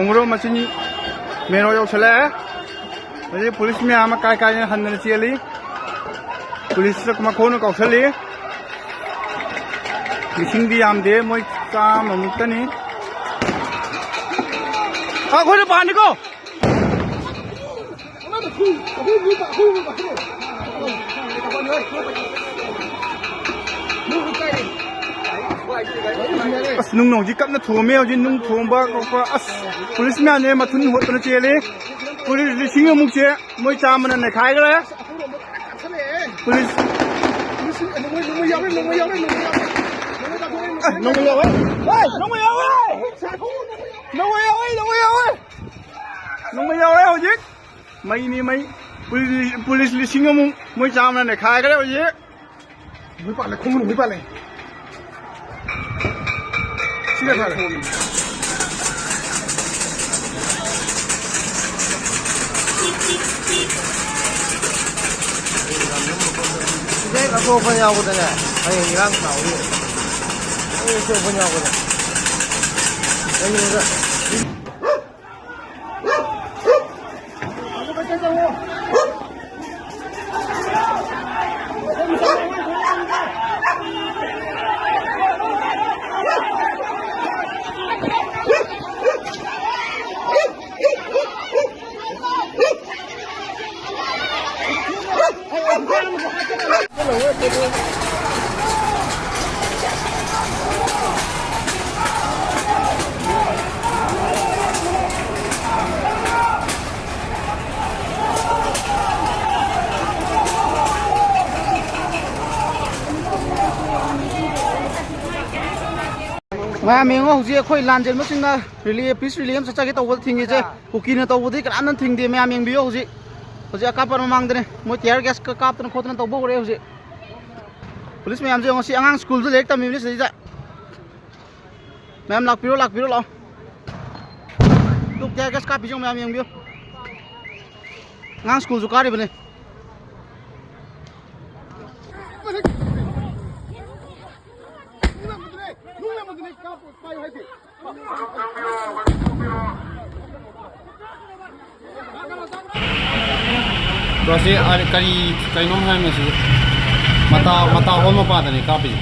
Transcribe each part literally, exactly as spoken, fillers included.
ꯃꯔꯣ ꯃꯆꯤꯟ ꯃꯦꯟ ꯔꯣꯗ ꯌꯧꯁꯜꯂꯛꯑꯦ꯫ ꯍꯧꯖꯤꯛ ꯄꯨꯂꯤꯁ ꯃꯌꯥꯝ ꯑꯃ ꯀꯥꯏ ꯀꯥꯏꯅ ꯍꯟꯗꯅ ꯆꯦꯜꯂꯤ꯫ ꯄꯨꯂꯤꯁꯇ ꯃꯈꯣꯡꯅ ꯀꯥꯎꯁꯜꯂꯤ꯫ ꯃꯤꯁꯤꯡꯗꯤ ꯌꯥꯝꯗꯦ, ꯃꯣꯏ ꯆꯥꯝꯃꯃꯨꯛꯇꯅꯤ꯫ ꯑ, ꯑꯩꯈꯣꯏꯅ ꯄꯥꯅꯤꯀꯣ꯫ ꯑꯁ, ꯅꯨꯡ ꯍꯧꯖꯤꯛ ꯀꯟꯅ ꯊꯣꯝꯃꯦ꯫ ꯍꯧꯖꯤꯛ ꯅꯨꯡ ꯊꯣꯝꯕ ꯈꯣꯠꯄ꯫ ꯑꯁ, ꯄꯨꯂꯤꯁ ꯃꯌꯥꯝꯅꯦ ꯃꯊꯨꯟ ꯍꯣꯠꯇꯅ ꯆꯦꯜꯂꯤ꯫ ꯄꯨꯂꯤꯁ ꯂꯤꯁꯤꯡ ꯑꯃꯨꯛꯁꯦ ꯃꯣꯏ ꯆꯥꯝꯃꯅ ꯅꯩꯈꯥꯏꯈ꯭ꯔꯦ꯫ ꯄꯨꯂꯤꯁ꯫ ꯑꯁ, ꯅꯣꯡꯃꯩ ꯌꯥꯎꯋꯦ꯫ ꯍꯣꯏ, ꯅꯣꯡꯃꯩ ꯌꯥꯎꯋꯦ꯫ ꯅꯣꯡꯃꯩ ꯌꯥꯎꯋꯦ, ꯅꯣꯡꯃꯩ ꯌꯥꯎꯋꯦ꯫ ꯅꯣꯡꯃꯩ ꯌꯥꯎꯔꯦ ꯍꯧꯖꯤꯛ꯫ ꯃꯩꯅꯤ ꯃꯩ꯫ ꯄꯨꯂꯤꯁ, ꯄꯨꯂꯤꯁ ꯂꯤꯁꯤꯡ ꯑꯃꯨꯛ ꯃꯣꯏ ꯆꯥꯝꯃꯅ ꯅꯩꯈꯥꯏꯈ꯭ꯔꯦ ꯍꯧꯖꯤꯛ꯫ ꯅꯣꯡꯃꯩ ꯄꯥꯜꯂꯦ, ꯈꯣꯡ ꯅꯣꯡꯃꯩ ꯄꯥꯜꯂꯦ꯫ ꯁꯤꯅ ꯐꯔꯦ꯫ ꯁꯤꯗꯩ ꯑꯇꯣꯞꯄ ꯌꯥꯎꯕꯗꯅꯦ, ꯍꯌꯦꯡ ꯏꯔꯥꯡ ꯁꯥꯎꯔꯤ꯫ ꯑꯩ ꯑꯇꯣꯞꯄ ꯌꯥꯎꯕꯗ꯫ ꯑꯩꯉꯣꯟꯗ ꯃꯌꯥꯝ ꯌꯦꯡꯉꯣ, ꯍꯧꯖꯤꯛ ꯑꯩꯈꯣꯏ ꯂꯥꯟꯖꯦꯟꯕꯁꯤꯡꯅ ꯔꯤꯂꯦ, ꯄꯤꯁ ꯔꯤꯂꯦ ꯑꯃ ꯆꯠꯆꯒꯦ ꯇꯧꯕꯗ ꯊꯤꯡꯉꯤꯁꯦ꯫ ꯀꯨꯀꯤꯅ ꯇꯧꯕꯗꯤ ꯀꯅꯥꯝꯅ ꯊꯤꯡꯗꯦ꯫ ꯃꯌꯥꯝ ꯌꯦꯡꯕꯤꯌꯣ, ꯍꯧꯖꯤꯛ, ꯍꯧꯖꯤꯛ ꯑꯀꯥꯞꯄ ꯃꯃꯥꯡꯗꯅꯦ, ꯃꯣꯏ ꯇꯤꯌꯔ ꯒ꯭ꯌꯥꯁꯀ ꯀꯥꯞꯇꯅ ꯈꯣꯠꯇꯅ ꯇꯧꯕ ꯍꯧꯔꯦ ꯍꯧꯖꯤꯛ꯫ ꯄꯨꯂꯤꯁ ꯃꯌꯥꯝꯁꯦ ꯌꯦꯡꯉꯣ, ꯁꯤ ꯑꯉꯥꯡ ꯁ꯭ꯀꯨꯜꯗ ꯂꯥꯏꯔꯤꯛ ꯇꯝꯃꯤꯕꯅꯤ ꯁꯤꯗꯩꯗ꯫ ꯃꯌꯥꯝ ꯂꯥꯛꯄꯤꯔꯣ, ꯂꯥꯛꯄꯤꯔꯣ, ꯂꯥꯛꯑꯣ꯫ ꯇꯨ ꯇꯤꯌꯔ ꯒ꯭ꯌꯥꯁ ꯀꯥꯞꯄꯤꯁꯦ ꯌꯦꯡꯉꯣ, ꯃꯌꯥꯝ ꯌꯦꯡꯕꯤꯌꯨ꯫ ꯑꯉꯥꯡ ꯁ꯭ꯀꯨꯜꯁꯨ ꯀꯥꯔꯤꯕꯅꯦ꯫ ꯑꯁꯤ ꯑꯔꯦ-, ꯀꯔꯤ, ꯀꯩꯅꯣꯝ ꯍꯥꯏꯕꯅꯦ ꯁꯤ꯫ ꯃꯇꯥ, ꯃꯇꯥ ꯍꯣꯜ ꯃꯄꯥꯗꯅꯦ ꯀꯥꯞꯄꯤꯁꯦ꯫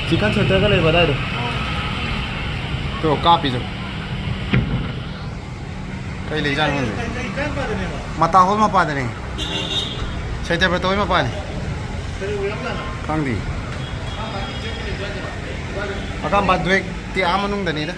ꯆꯤꯀꯟ ꯁꯦꯟꯇꯔꯒ ꯂꯩꯕ ꯑꯗꯥꯏꯗꯣ꯫ ꯇꯣ, ꯀꯥꯞꯄꯤꯗꯣ꯫ ꯀꯩ ꯂꯩꯖꯥꯠꯅꯣ ꯈꯪꯗꯦ꯫ ꯃꯇꯥ ꯍꯣꯜ ꯃꯄꯥꯗꯅꯦ꯫ ꯁꯩꯇꯕ꯭ꯔꯇ ꯍꯣꯏ ꯃꯄꯥꯅꯤ꯫ ꯈꯪꯗꯦ꯫ ꯑꯀꯥꯝꯕ ꯗ꯭ꯋꯦꯛꯇꯤ ꯑꯥ ꯃꯅꯨꯡꯗꯅꯤꯗ꯫